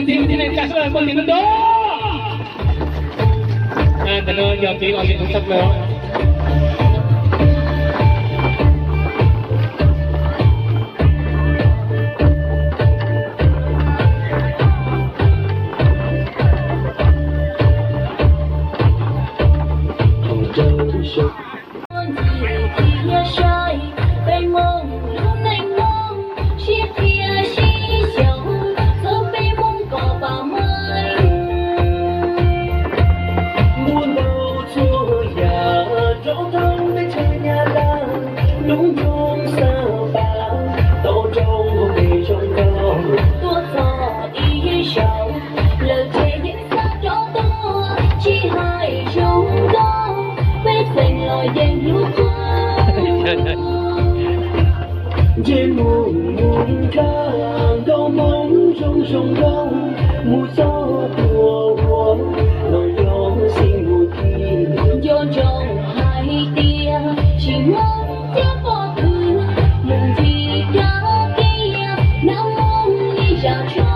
Tib neeg tsa sawv daws npuaj tim no nrog. Ntawm no yog kev los ntawm tus txog plaws. Ntxim thiab saib peb Hmoob lub neej Hmoob, sib qhia sib xyaum txog peb Hmoob kom pab meej. Muaj ntau txhua yam rau thoob teb chaws Nyab Laj, lub nroog Xab Pas, tau rau hauv pes zoo nkauj tuaj txog ib zaug, lawv tsev yeej xav rov tuaj, tsis hais zoo nkauj, peb xeem los yeej hlub qhua. Ntsej muag mus nkag nkauj Hmoob zoo zoo nkauj, mus txog tua ua los yog xib mus ti. Nco ntsoov hais tias tsis Hmoob thiab pob kws, mus ntxhi kab kiab nab Hmoob ib zaj tsho.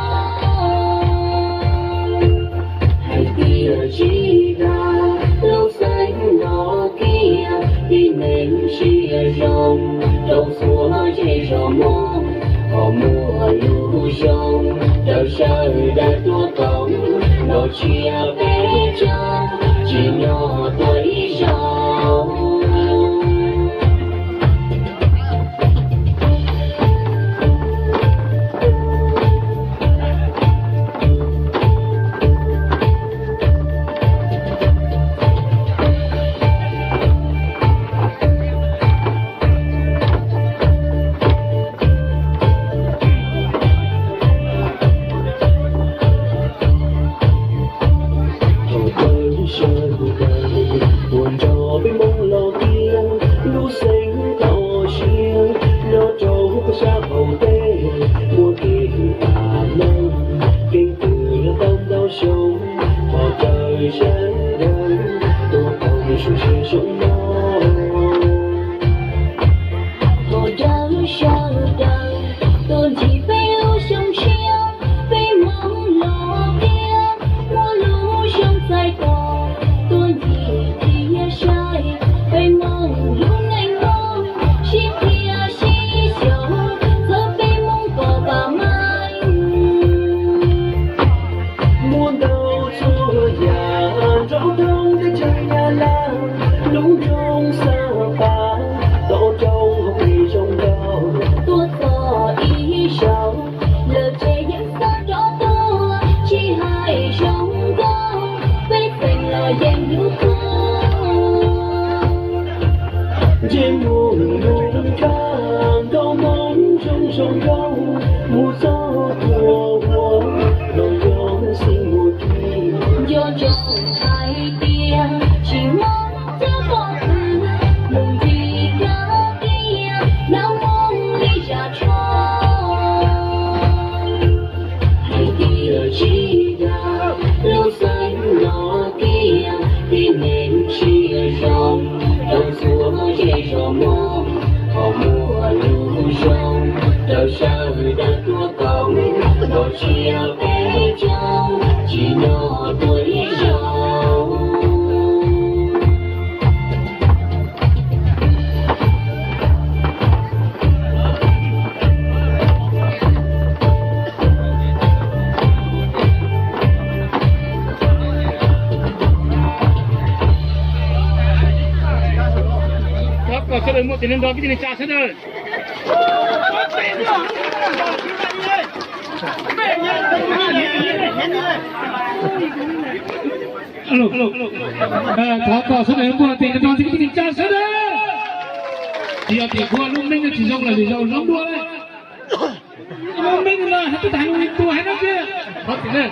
Hais tias tsis dag lub xeev no kiag, tib neeg siab zoo rau txhua zej zos Hmoob, ho muaj lub xyoo rau sawv daws tuaj koom, los tsia peb caug tsim nyog tuaj ib zaug. Thaum raws sawv daws tuaj nrog peb Hmoob los tiag, lub xeev tau siab nyob rau peb sab qaum teb, muaj kev pab meej, keeb kwm los tau ntau xyoo, thov caw sawv daws tuaj koom zoo siab zoo mloog. Thov caw sawv daws tuaj ntsib peb lub xyoo tshiab, peb Hmoob los tiag, muaj lub xyoo txais tos, tuaj ncig qhia saib peb Hmoob lub neej Hmoob, sib qhia sib xyaum txog peb Hmoob kom pab meej. Muaj ntau txhua yam rau thoob teb chaws Nyab Laj, lub nroog Xab Pas, tau rau hauv pes zoo nkauj tuaj txog ib zaug, lawv tsev yeej xav rov tuaj, tsis hais zoo nkauj, peb xeem los yeej hlub qhua. Ntsej muag mus nkag nkauj Hmoob zoo zoo nkauj, mus txog tua ua los yog xib mus ti. Nco ntsoov hais tias tsis Hmoob thiab pob kws, mus ntxhi kab kiab nab Hmoob ib zaj tsho. Hais tias tsis dag lub xeev no kiag, tib neeg siab zoo rau txhua zej zos Hmoob, ho muaj lub xyoo rau sawv daws tuaj koom, los tsia peb caug tsim nyog tuaj ib zaug. Thov kom sawv daws muaj tes neeg nrog kwv tij neej tsa sawv daws. Thov kom sawv daws muaj tes neeg nrog kwv tij neej tsa sawv daws. Tsis yog tim kuv lub meej no tsis zoo lawm, lwm zaus zoo dua lawm. Lub meej no hais twb tas lub tua hais no tiag.